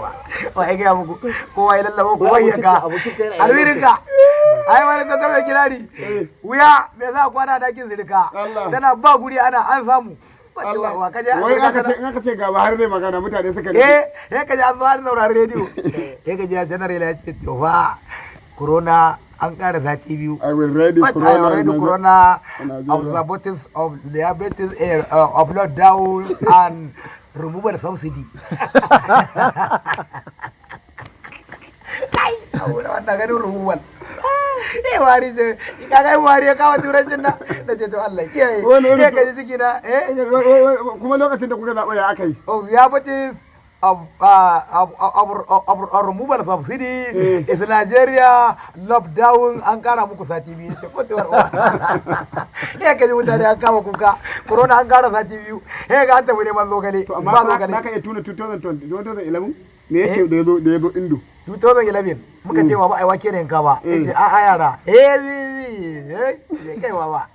Uwa wa ya gaya muku, kowa ya lallabo, kowa ya ka Abokin ka yana ina? Alwirinka ai wani ta taɓa kirari wuya me za a kwana a dakin zirka. Allah. Tana ba guri ana an samu. Allah. Wa kaje? Wai aka ce in aka ce ga Buhari zai magana, mutane suka Eh, eh, kaje an zo an saurari rediyo, eh, kaje general ya ce to fa corona an ƙara sati 2. I will ready But I corona already in corona Nigeria. of diabetes, of diabetes, of lockdown and removal subsidy. Kai, abu da wannan ganin removal. Eh, wari ce, kaga wari ya kawo turancin na, na ce to Allah kiyaye. Wani Eh, kaji ciki na, eh. Kuma lokacin da kuka zaɓa ya aka yi? Of diabetes of removal subsidy is Nigeria lockdown an kara muku sati 2 ce ko tewar uwa. Ya kaji mutane an kama kuka, corona an kara sati 2, eh, ga an tafi neman zogale. To amma ba za zogale. ka iya tuna 2020, 2011 me yace da yazo Indo? 2011 muka ce ba ai wake ne yanka ba. Yace a a yara, eh eh eh, kai baba,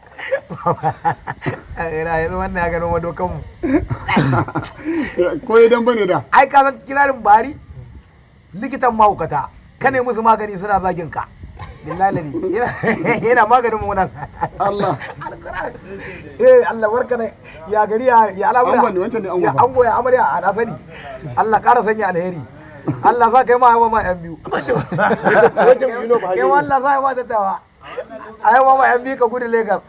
ina yanzu wannan ya gano madokan mu. Ko idan bane da Ai ka san kirarin bari likitan mahaukata, ka ne musu magani suna zagin ka, billahi ladi yana maganin mu nan. Allah. Alquran. Eh, Allah barka ne, ya gari, ya al'amura? Angon ne, wancan ne angon Ya fa. ango, ya amarya, a na sani. Allah ƙara sanya alheri, Allah sa kai ma haifa ma yan biyu. Wancan biyu ne ba? Kai ma Allah sa ma tattawa a haifa ma yan biyu ka gudu Lagos.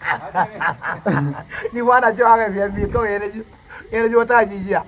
Ni ba na cewa haka yan biyu kawai yana ji wata hajijiya.